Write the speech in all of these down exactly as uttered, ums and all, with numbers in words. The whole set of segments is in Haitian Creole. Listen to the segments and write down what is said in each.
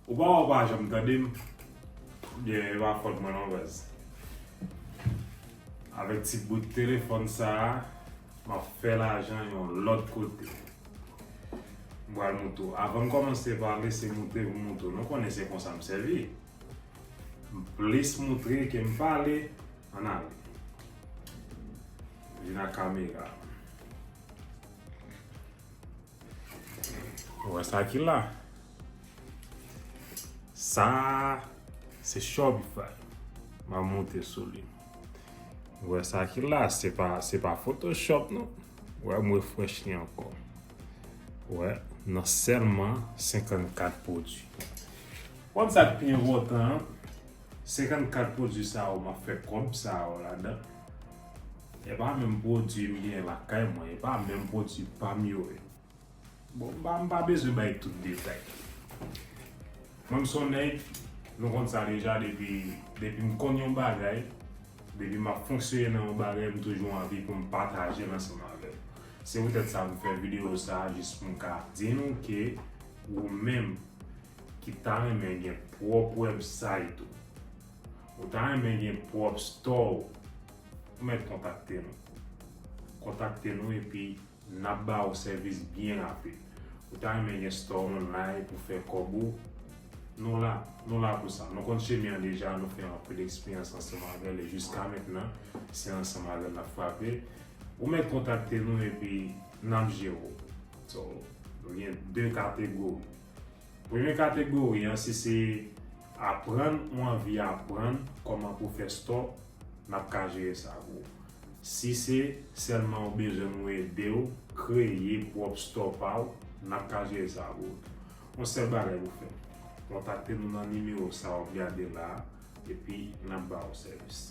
Ou pa wè w pa janm tande m? Byen, e pa fòt mwen non, baz. Avèk ti bout telefòn sa a, m ap fè lajan yon lòt kote. M pral moutre w. Avan m kòmanse pale, se moutre pou moutre w. Nou konnen se konsa m sèvi. M plis moutre ke m pale. Ann ale. Vin ak kamera. Ou wè sa ki la? Sa, se Shopify. M ap monte sou li. Ou wè sa ki la? Se pa, se pa Photoshop, non. Ou wè, m refresh li ankò. Ou wè, nan sèlman senkannkat pwodui. Ou konn sa k pi enpòtan an? Senkannkat pwodui sa yo, m ap fè kòb sa yo ladan. E pa menm pwodui m gen lakay mwen, e pa menm pwodui pa m yo ye. Bon, m pa, m pa bezwen bay tout detay. Mwen, m se yon nèg, nou konn sa deja, depi, depi m konn yon bagay, depi m ap fonksyone nan yon bagay, m toujou anvi pou m pataje l ansanm avè w. Se poutèt sa m fè videyo sa a, jis pou m ka di nou ke ou menm ki ta renmen gen pwòp website ou, ou ta renmen gen pwòp store ou, ou mèt kontakte nou. Kontakte nou epi n ap ba ou sèvis byen rapid. Ou ta renmen gen store online pou fè kòb ou? Nou la, nou la pou sa. Nou konn chemen an deja, nou fè anpil eksperyans ansanm avè l, e jiska mentnan, se ansanm avè l n ap frape. Ou mèt kontakte nou epi n ap jere w. So, nou gen de kategori. Premye kategori an, si se aprann, ou anvi aprann kòman pou fè store, n ap ka jere sa pou ou. Si se sèlman ou bezwen nou ede w kreye pwòp store pa w, n ap ka jere sa pou ou. Yon sèl bagay pou fè. Kontakte nou nan nimewo sa w ap gade la a, epi n ap ba w sèvis.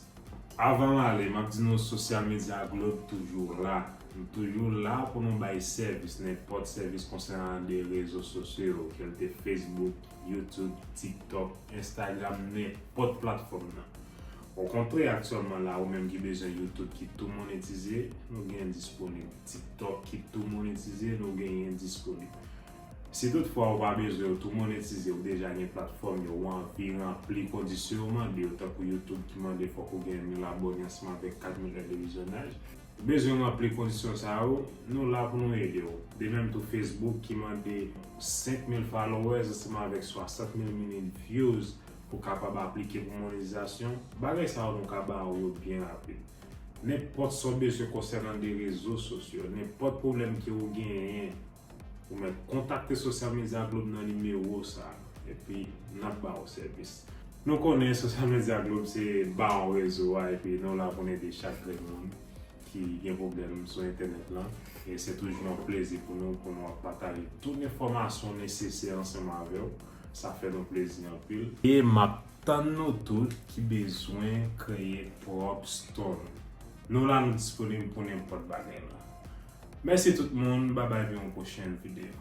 Avan m ale, m ap di nou Social Media Globe toujou la. Nou toujou la pou nou bay sèvis, nenpòt sèvis konsènan de rezo sosyo yo, kèlte Facebook, YouTube, TikTok, Instagram, nenpòt platfòm nan. Okontrè, aktyèlman la, ou menm ki bezwen YouTube ki tou monetize, nou gen disponib. TikTok ki tou monetize, nou genyen disponib. Si toutfwa ou pa bezwen yo tou monetize, ou deja gen platfòm yo, ou anvi ranpli kondisyon yo mande yo, tankou YouTube ki mande fòk ou gen mil abòne ansanm avèk kat mil è de vizyonaj, ou bezwen ranpli kondisyon sa yo, nou la pou nou ede w. De menm tou Facebook ki mande senk mil followers ansanm avèk swasant mil minit views pou kapab aplike pou monetizasyon. Bagay sa yo nou ka ba ou yo byen rapid. Nenpòt sa w bezwen konsènan de rezo sosyo, nenpòt pwoblèm ke ou genyen, ou mèt kontakte Social Media Globe nan nimewo sa a, epi n ap ba ou sèvis. Nou konnen Social Media Globe se bawon rezo a, epi nou la pou n ede chak grenn moun ki gen pwoblèm sou entènèt lan. E se toujou yon plezi pou nou, pou nou ap pataje tout enfòmasyon nesesè ansanm avè w. Sa fè nou plezi anpil. E m ap tann nou tout ki bezwen kreye pwòp store nou. Nou la, nou disponib pou nenpòt bagay la. Mèsi tout moun, babay pou yon pwochèn videyo.